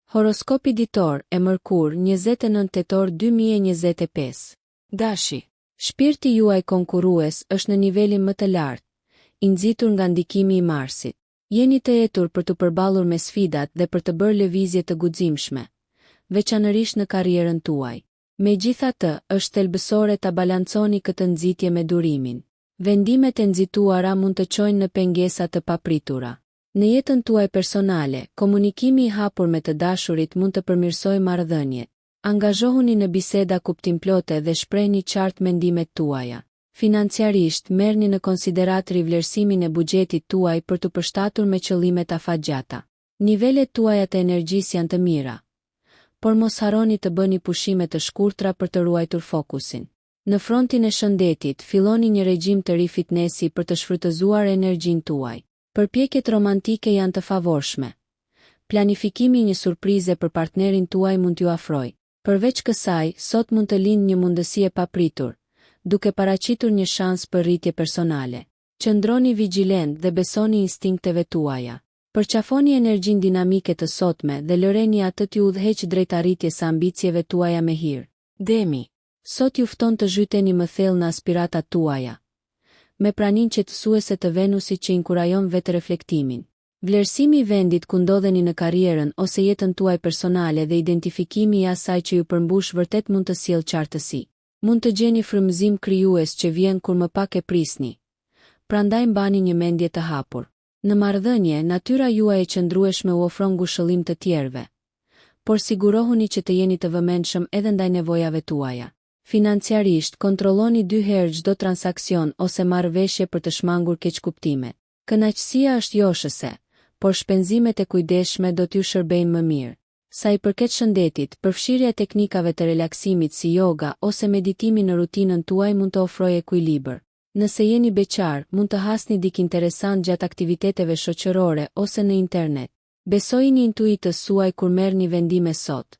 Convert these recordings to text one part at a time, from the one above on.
Horoskopi ditor, e mërkurë, 29 tetor 2025. Dashi. Shpirti juaj konkurrues është në nivelin më të lartë, i nxitur nga ndikimi i Marsit. Jeni të etur për t'u përballur me sfidat dhe për të bërë lëvizje të guximshme, veçanërisht në karrierën tuaj. Megjithatë, është thelbësore ta balanconi këtë nxitje me durimin. Vendimet e nxituara mund të çojnë në pengesa të papritura. Në jetën tuaj personale, komunikimi i hapur me të dashurit mund të përmirësojë marrëdhëniet. Angazhohuni në biseda kuptimplote dhe shprehni qartë mendimet tuaja. Financiarisht, merrni në konsideratë rivlerësimin e buxhetit tuaj për t'u përshtatur me qëllimet afatgjata. Nivelet tuaja të energjisë janë të mira, por mos harroni të bëni pushime të shkurtra për të ruajtur fokusin. Në frontin e shëndetit, filloni një regjim të ri fitnesi për të shfrytëzuar energjinë tuaj. Përpjekjet romantike janë të favorshme. Planifikimi i një surprize për partnerin tuaj mund t'ju afrojë. Përveç kësaj, sot mund të lindë një mundësi e papritur, duke paraqitur një shans për rritje personale. Qëndroni vigjilent dhe besoni instinkteve tuaja. Përqafoni energjinë dinamike të sotme dhe lëreni atë t'ju udhëheqë drejt arritjes së ambicieve tuaja me hir. Demi. Sot ju fton të zhyteni më thellë në aspiratat tuaja, me praninë qetësuese të Venusit që inkurajon vetëreflektimin. Vlerësimi i vendit ku ndodheni në karrierën ose jetën tuaj personale dhe identifikimi i asaj që ju përmbush vërtet mund të sjellë qartësi. Mund të gjeni frymëzim krijues që vjen kur më pak e prisni. Prandaj mbani një mendje të hapur. Në marrëdhënie, natyra juaj e qëndrueshme u ofron ngushëllim të tjerëve. Por sigurohuni që të jeni të vëmendshëm edhe ndaj nevojave tuaja. Financiarisht, kontrolloni dy herë çdo transaksion ose marrëveshje për të shmangur keqkuptimet. Kënaqësia është joshëse, por shpenzimet e kujdesshme do t'ju shërbejnë më mirë. Sa i përket shëndetit, përfshirja e teknikave të relaksimit si yoga ose meditimi në rutinën tuaj mund të ofrojë ekuilibër. Nëse jeni beqar, mund të hasni dikë interesant gjatë aktiviteteve shoqërore ose në internet. Besojini intuitës suaj kur merrni vendime sot,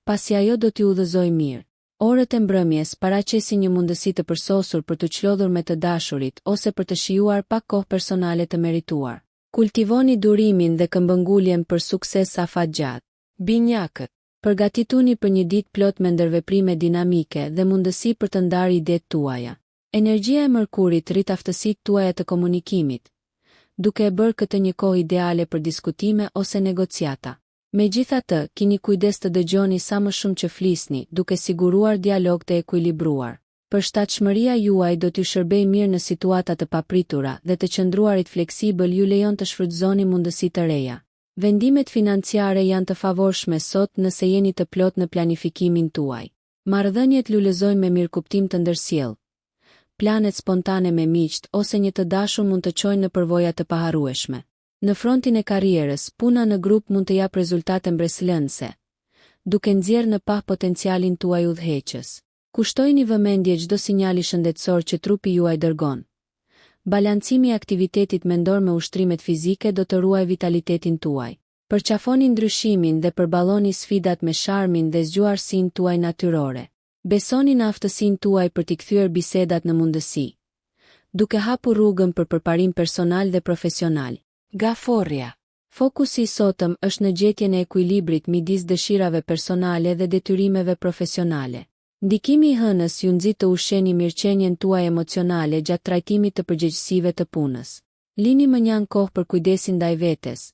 pasi ajo do t'ju udhëzojë mirë. Orët e mbrëmjes paraqesin një mundësi të përsosur për t'u çlodhur me të dashurit ose për të shijuar pak kohë personale të merituar. Kultivoni durimin dhe këmbënguljen për sukses afatgjatë. Binjakët. Përgatituni për një ditë plot me ndërveprime dinamike dhe mundësi për të ndarë idetë tuaja. Energjia e Mërkurit rrit aftësitë tuaja të komunikimit, duke e bërë këtë një kohë ideale për diskutime ose negociata. Megjithatë, kini kujdes të dëgjoni sa më shumë që flisni, duke siguruar dialog të ekuilibruar. Përshtatshmëria juaj do t'ju shërbejë mirë në situata të papritura dhe të qëndruarit fleksibël ju lejon të shfrytëzoni mundësi të reja. Vendimet financiare janë të favorshme sot nëse jeni të plotë në planifikimin tuaj. Marrëdhëniet lulëzojnë me mirëkuptim të ndërsjellë. Planet spontane me miqtë ose një të dashur mund të çojnë në përvoja të paharrueshme. Në frontin e karrierës, puna në grup mund të japë rezultate mbresëlënëse, duke nxjerrë në pah potencialin tuaj udhëheqës. Kushtojini vëmendje çdo sinjali shëndetësor që trupi juaj dërgon. Balancimi i aktivitetit mendor me ushtrimet fizike do të ruajë vitalitetin tuaj. Përqafoni ndryshimin dhe përballoni sfidat me sharmin dhe zgjuarsinë tuaj natyrore. Besoni në aftësinë tuaj për t'i kthyer bisedat në mundësi, duke hapur rrugën për përparim personal dhe profesional. Gaforrja. Fokusi i sotëm është në gjetjen e ekuilibrit midis dëshirave personale dhe detyrimeve profesionale. Ndikimi i Hënës ju nxit të ushqeni mirëqenien tuaj emocionale gjatë trajtimit të përgjegjësive të punës. Lini mënjanë kohë për kujdesin ndaj vetes,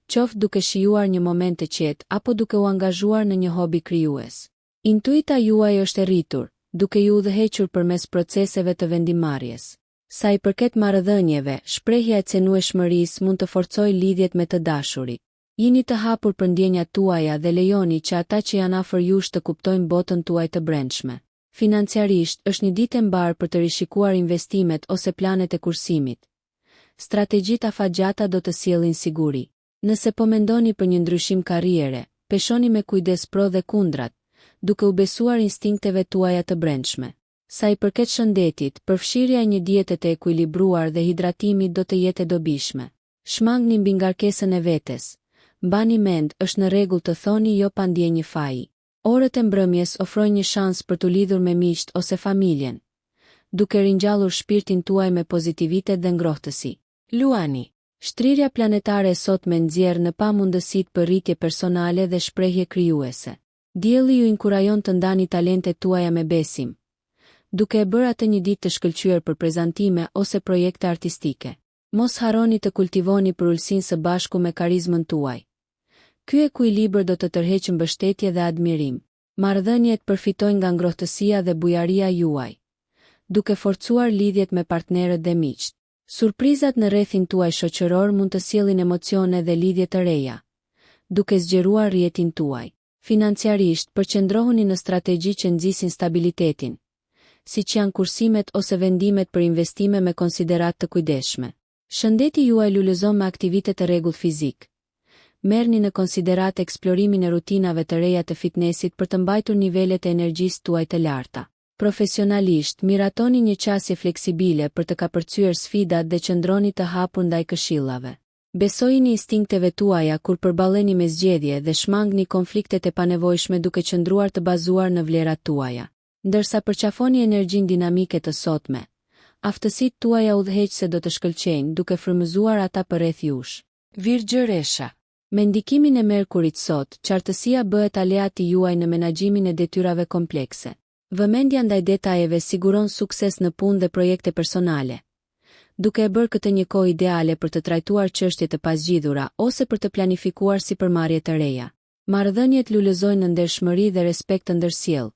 qoftë duke shijuar një moment të qetë apo duke u angazhuar në një hobi krijues. Intuita juaj është e rritur, duke ju udhëhequr përmes proceseve të vendimmarrjes. Sa i përket marrëdhënieve, shprehja e cenueshmërisë mund të forcojë lidhjet me të dashurit. Jini të hapur për ndjenjat tuaja dhe lejoni që ata që janë afër jush të kuptojnë botën tuaj të brendshme. Financiarisht, është një ditë e mbarë për të rishikuar investimet ose planet e kursimit. Strategjitë afatgjata do të sjellin siguri. Nëse po mendoni për një ndryshim karriere, peshoni me kujdes pro dhe kundrat, duke u besuar instinkteve tuaja të brendshme. Sa i përket shëndetit, përfshirja e një diete të ekuilibruar dhe hidratimit do të jetë e dobishme. Shmangni mbingarkesën e vetes. Mbani mend, është në rregull të thoni jo pa ndjenjë faji. Orët e mbrëmjes ofrojnë një shans për t'u lidhur me miqtë ose familjen, duke ringjallur shpirtin tuaj me pozitivitet dhe ngrohtësi. Luani. Shtrirja planetare e sotme nxjerr në pah mundësitë për rritje personale dhe shprehje krijuese. Dielli ju inkurajon të ndani talentet tuaja me besim, duke e bërë atë një ditë të shkëlqyer për prezantime ose projekte artistike. Mos harroni të kultivoni përulësinë së bashku me karizmën tuaj. Ky ekuilibër do të tërheqë mbështetje dhe admirim. Marrëdhëniet përfitojnë nga ngrohtësia dhe bujaria juaj, duke forcuar lidhjet me partnerët dhe miqtë. Surprizat në rrethin tuaj shoqëror mund të sjellin emocione dhe lidhje të reja, duke zgjeruar rrjetin tuaj. Financiarisht, përqendrohuni në strategji që nxisin stabilitetin, siç janë kursimet ose vendimet për investime me konsideratë të kujdesshme. Shëndeti juaj lulëzon me aktivitet të rregullt fizik. Merrni në konsideratë eksplorimin e rutinave të reja të fitnesit për të mbajtur nivelet e energjisë tuaj të larta. Profesionalisht, miratoni një qasje fleksibile për të kapërcyer sfidat dhe qëndroni të hapur ndaj këshillave. Besojini instinkteve tuaja kur përballeni me zgjedhje dhe shmangni konfliktet e panevojshme duke qëndruar të bazuar në vlerat tuaja. Ndërsa përqafoni energjinë dinamike të sotme, aftësitë tuaja udhëheqëse do të shkëlqejnë duke frymëzuar ata përreth jush. Virgjëresha. Me ndikimin e Merkurit sot, qartësia bëhet aleati juaj në menaxhimin e detyrave komplekse. Vëmendja ndaj detajeve siguron sukses në punë dhe projekte personale, duke e bërë këtë një kohë ideale për të trajtuar çështje të pazgjidhura ose për të planifikuar sipërmarrje të reja. Marrëdhëniet lulëzojnë në ndershmëri dhe respekt të ndërsjellë,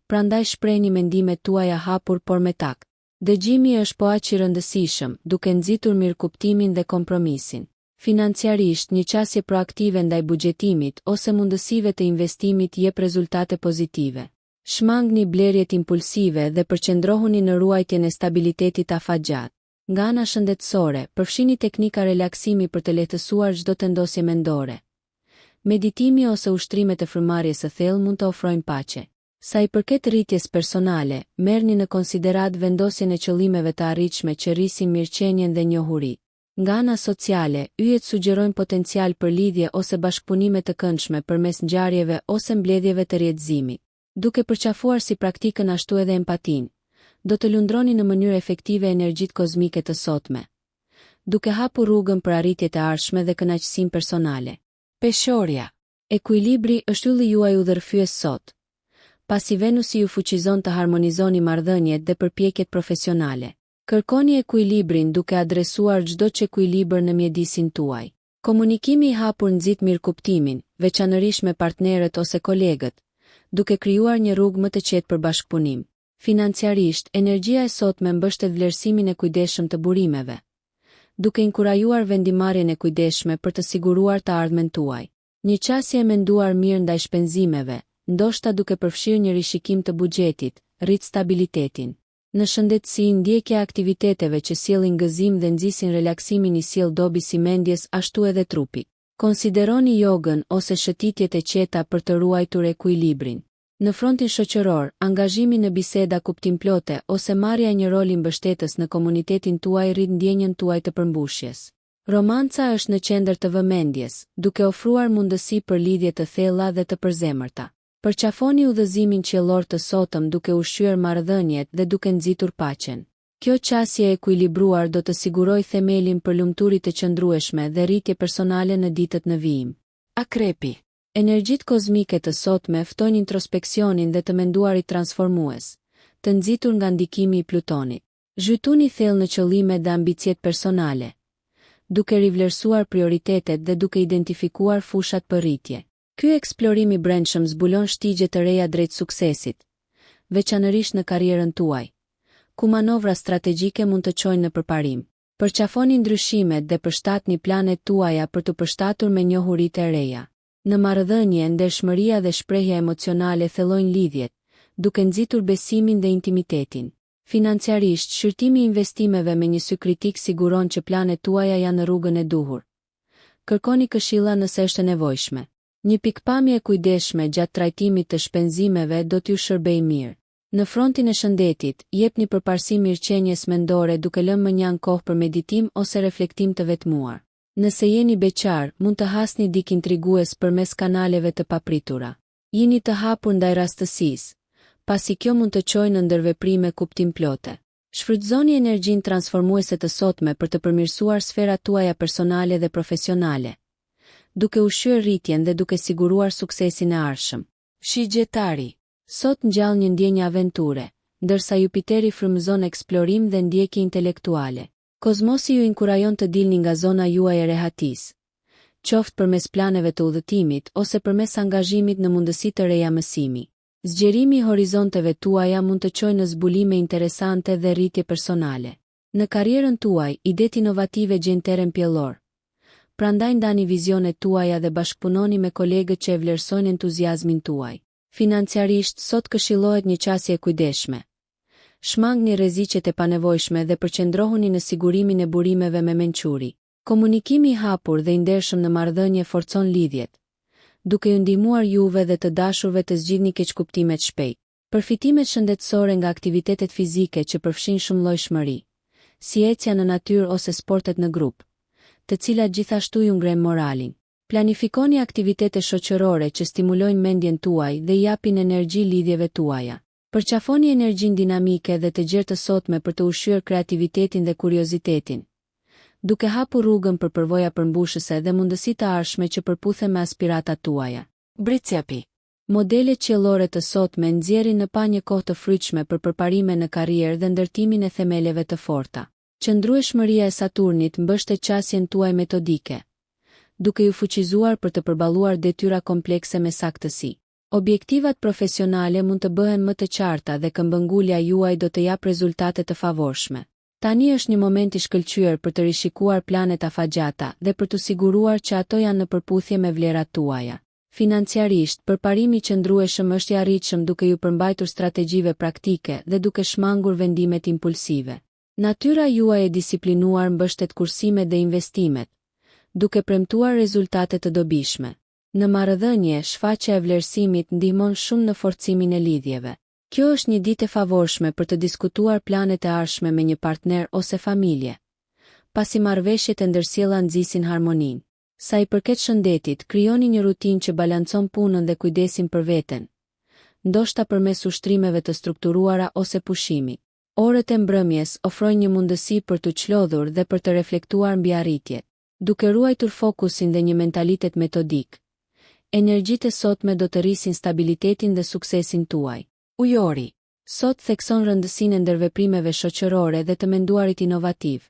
prandaj shprehni mendimet tuaja hapur por me takt. Dëgjimi është po aq i rëndësishëm, duke nxitur mirëkuptimin dhe kompromisin. Financiarisht, një qasje proaktive ndaj buxhetimit ose mundësive të investimit jep rezultate pozitive. Shmangni blerjet impulsive dhe përqendrohuni në ruajtjen e stabilitetit afatgjatë. Nga ana shëndetësore, përfshini teknika relaksimi për të lehtësuar çdo tendosje mendore. Meditimi ose ushtrimet e frymëmarrjes së thellë mund të ofrojnë paqe. Sa i përket rritjes personale, merrni në konsideratë vendosjen e qëllimeve të arritshme që rrisin mirëqenien dhe njohuritë. Nga ana sociale, yjet sugjerojnë potencial për lidhje ose bashkëpunime të këndshme përmes ngjarjeve ose mbledhjeve të rrjetëzimit. Duke përqafuar si praktikën ashtu edhe empatinë, do të lundroni në mënyrë efektive energjitë kozmike të sotme, duke hapur rrugën për arritjet e ardhshme dhe kënaqësinë personale. Peshorja. Ekuilibri është ylli juaj udhërrëfyes sot, pasi Venusi ju fuqizon të harmonizoni marrëdhëniet dhe përpjekjet profesionale. Kërkoni ekuilibrin duke adresuar çdo çekuilibër në mjedisin tuaj. Komunikimi i hapur nxit mirëkuptimin, veçanërisht me partnerët ose kolegët, duke krijuar një rrugë më të qetë për bashkëpunim. Financiarisht, energjia e sotme mbështet vlerësimin e kujdesshëm të burimeve, duke inkurajuar vendimmarrjen e kujdesshme për të siguruar të ardhmen tuaj. Një qasje e menduar mirë ndaj shpenzimeve, ndoshta duke përfshirë një rishikim të buxhetit, rrit stabilitetin. Në shëndetësi, ndjekja e aktiviteteve që sjellin gëzim dhe nxisin relaksimin i sjell dobi si mendjes ashtu edhe trupit. Konsideroni jogën ose shëtitjet e qeta për të ruajtur ekuilibrin. Në frontin shoqëror, angazhimi në biseda kuptimplote ose marrja e një roli mbështetës në komunitetin tuaj rrit ndjenjën tuaj të përmbushjes. Romanca është në qendër të vëmendjes, duke ofruar mundësi për lidhje të thella dhe të përzemërta. Përqafoni udhëzimin qiellor të sotëm duke ushqyer marrëdhëniet dhe duke nxitur paqen. Kjo qasje e ekuilibruar do të sigurojë themelin për lumturi të qëndrueshme dhe rritje personale në ditët në vijim. Akrepi. Energjitë kozmike të sotme ftojnë introspeksionin dhe të menduarit transformues, të nxitur nga ndikimi i Plutonit. Zhytuni thellë në qëllimet dhe ambiciet personale, duke rivlerësuar prioritetet dhe duke identifikuar fushat për rritje. Ky eksplorim i brendshëm zbulon shtigje të reja drejt suksesit, veçanërisht në karrierën tuaj, ku manovra strategjike mund të çojnë në përparim. Përqafoni ndryshimet dhe përshtatni planet tuaja për t'u përshtatur me njohuritë e reja. Në marrëdhënie, ndershmëria dhe shprehja emocionale thellojnë lidhjet, duke nxitur besimin dhe intimitetin. Financiarisht, shqyrtimi i investimeve me një sy kritik siguron që planet tuaja janë në rrugën e duhur. Kërkoni këshilla nëse është e nevojshme. Një pikëpamje e kujdesshme gjatë trajtimit të shpenzimeve do t'ju shërbejë mirë. Në frontin e shëndetit, jepni përparësi mirëqenies mendore duke lënë mënjanë kohë për meditim ose reflektim të vetmuar. Nëse jeni beqar, mund të hasni dikë intrigues përmes kanaleve të papritura. Jini të hapur ndaj rastësisë, pasi kjo mund të çojë në ndërveprime kuptimplote. Shfrytëzoni energjinë transformuese të sotme për të përmirësuar sferat tuaja personale dhe profesionale, duke ushqyer rritjen dhe duke siguruar suksesin e ardhshëm. Shigjetari. Sot ngjall një ndjenjë aventure, ndërsa Jupiteri frymëzon eksplorim dhe ndjekje intelektuale. Kozmosi ju inkurajon të dilni nga zona juaj e rehatisë, qoftë përmes planeve të udhëtimit ose përmes angazhimit në mundësi të reja mësimi. Zgjerimi i horizonteve tuaja mund të çojë në zbulime interesante dhe rritje personale. Në karrierën tuaj, idetë inovative gjejnë terren pjellor. Prandaj ndani vizionet tuaja dhe bashkëpunoni me kolegët që e vlerësojnë entuziazmin tuaj. Financiarisht, sot këshillohet një qasje e kujdesshme. Shmangni rreziqet e panevojshme dhe përqendrohuni në sigurimin e burimeve me mençuri. Komunikimi i hapur dhe i ndershëm në marrëdhënie forcon lidhjet, duke ju ndihmuar juve dhe të dashurve të zgjidhni keqkuptimet shpejt. Përfitimet shëndetësore nga aktivitetet fizike që përfshijnë shumëllojshmëri, si ecja në natyrë ose sportet në grup, të cilat gjithashtu ju ngrenë moralin. Planifikoni aktivitete shoqërore që stimulojnë mendjen tuaj dhe i japin energji lidhjeve tuaja. Përqafoni energjinë dinamike dhe të gjerë të sotme për të ushqyer kreativitetin dhe kuriozitetin, duke hapur rrugën për përvoja përmbushëse dhe mundësi të ardhshme që përputhen me aspiratat tuaja. Bricjapi. Modelet qiellore të sotme nxjerrin në pah një kohë të frytshme për përparime në karrierë dhe ndërtimin e themeleve të forta. Qëndrueshmëria e Saturnit mbështet qasjen tuaj metodike, duke ju fuqizuar për të përballuar detyra komplekse me saktësi. Objektivat profesionale mund të bëhen më të qarta dhe këmbëngulja juaj do të japë rezultate të favorshme. Tani është një moment i shkëlqyer për të rishikuar planet afatgjata dhe për t'u siguruar që ato janë në përputhje me vlerat tuaja. Financiarisht, përparimi i qëndrueshëm është i arritshëm duke iu përmbajtur strategjive praktike dhe duke shmangur vendimet impulsive. Natyra juaj e disiplinuar mbështet kursimet dhe investimet, duke premtuar rezultate të dobishme. Në marrëdhënie, shfaqja e vlerësimit ndihmon shumë në forcimin e lidhjeve. Kjo është një ditë e favorshme për të diskutuar planet e ardhshme me një partner ose familje, pasi marrëveshjet e ndërsjella nxisin harmoninë. Sa i përket shëndetit, krijoni një rutinë që balancon punën dhe kujdesin për veten, ndoshta përmes ushtrimeve të strukturuara ose pushimit. Orët e mbrëmjes ofrojnë një mundësi për t'u çlodhur dhe për të reflektuar mbi arritjet. Duke ruajtur fokusin dhe një mentalitet metodik, energjitë e sotme do të rrisin stabilitetin dhe suksesin tuaj. Ujori. Sot thekson rëndësinë e ndërveprimeve shoqërore dhe të menduarit inovativ,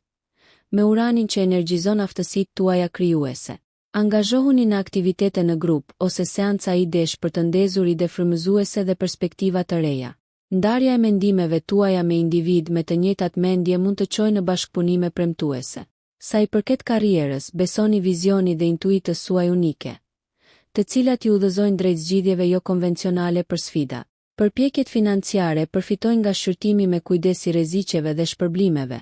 me Uranin që energjizon aftësitë tuaja krijuese. Angazhohuni në aktivitete në grup ose seanca idesh për të ndezur ide frymëzuese dhe perspektiva të reja. Ndarja e mendimeve tuaja me individë me të njëjtat mendje mund të çojë në bashkëpunime premtuese. Sa i përket karrierës, besoni vizionit dhe intuitës suaj unike, të cilat ju udhëzojnë drejt zgjidhjeve jokonvencionale për sfidat. Përpjekjet financiare përfitojnë nga shqyrtimi me kujdes i rreziqeve dhe shpërblimeve,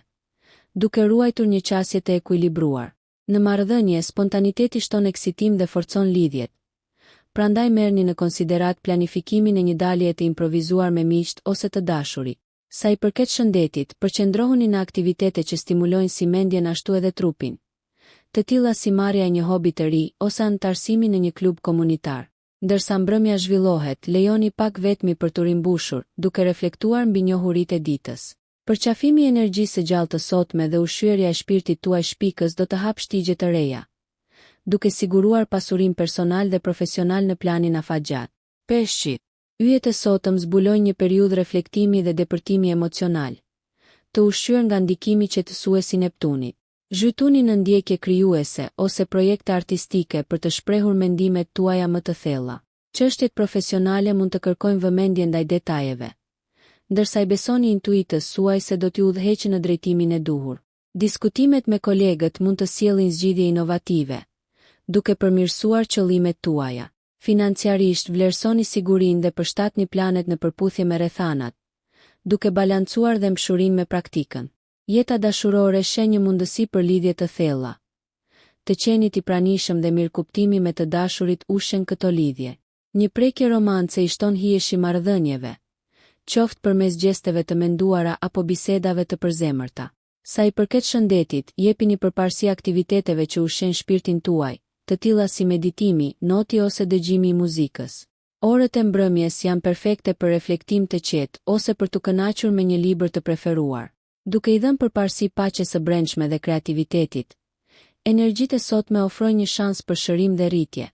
duke ruajtur një qasje të ekuilibruar. Në marrëdhënie, spontaniteti shton eksitim dhe forcon lidhjet. Prandaj merrni në konsideratë planifikimin e një daljeje të improvizuar me miqtë ose të dashurit. Sa i përket shëndetit, përqendrohuni në aktivitete që stimulojnë si mendjen ashtu edhe trupin, të tilla si marrja e një hobi të ri ose anëtarësimi në një klub komunitar. Ndërsa mbrëmja zhvillohet, lejoni pak vetmi për t'u rimbushur, duke reflektuar mbi njohuritë e ditës. Përqafimi i energjisë së gjallë të sotme dhe ushqyerja e shpirtit tuaj shpikës do të hapë shtigje të reja, duke siguruar pasurim personal dhe profesional në planin afatgjatë. Peshqit. Yjet e sotëm zbulojnë një periudhë reflektimi dhe depërtimi emocional, të ushqyer nga ndikimi qetësues i Neptunit. Zhytuni në ndjekje krijuese ose projekte artistike për të shprehur mendimet tuaja më të thella. Çështjet profesionale mund të kërkojnë vëmendje ndaj detajeve, ndërsa i besoni intuitës suaj se do t'ju udhëheqë në drejtimin e duhur. Diskutimet me kolegët mund të sjellin zgjidhje inovative, duke përmirësuar qëllimet tuaja. Financiarisht, vlerësoni sigurinë dhe përshtatni planet në përputhje me rrethanat, duke balancuar dhembshurinë me praktikën. Jeta dashurore sheh një mundësi për lidhje të thella. Të qenit i pranishëm dhe mirëkuptimi me të dashurit ushqen këto lidhje. Një prekje romance i shton hijeshi marrëdhënieve, qoftë përmes gjesteve të menduara apo bisedave të përzemërta. Sa i përket shëndetit, jepini përparësi aktiviteteve që ushqejnë shpirtin tuaj, të tilla si meditimi, noti ose dëgjimi i muzikës. Orët e mbrëmjes janë perfekte për reflektim të qetë ose për t'u kënaqur me një libër të preferuar. Duke i dhënë përparësi paqes së brendshme dhe kreativitetit, energjitë e sotme ofrojnë një shans për shërim dhe rritje,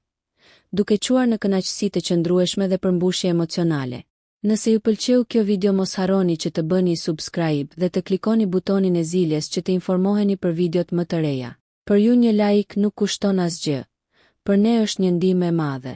duke çuar në kënaqësi të qëndrueshme dhe përmbushje emocionale. Nëse ju pëlqeu kjo video mos harroni që të bëni subscribe dhe të klikoni butonin e zilës që të informoheni për videot më të reja. Për ju një like nuk kushton asgjë, për ne është një ndihmë e madhe.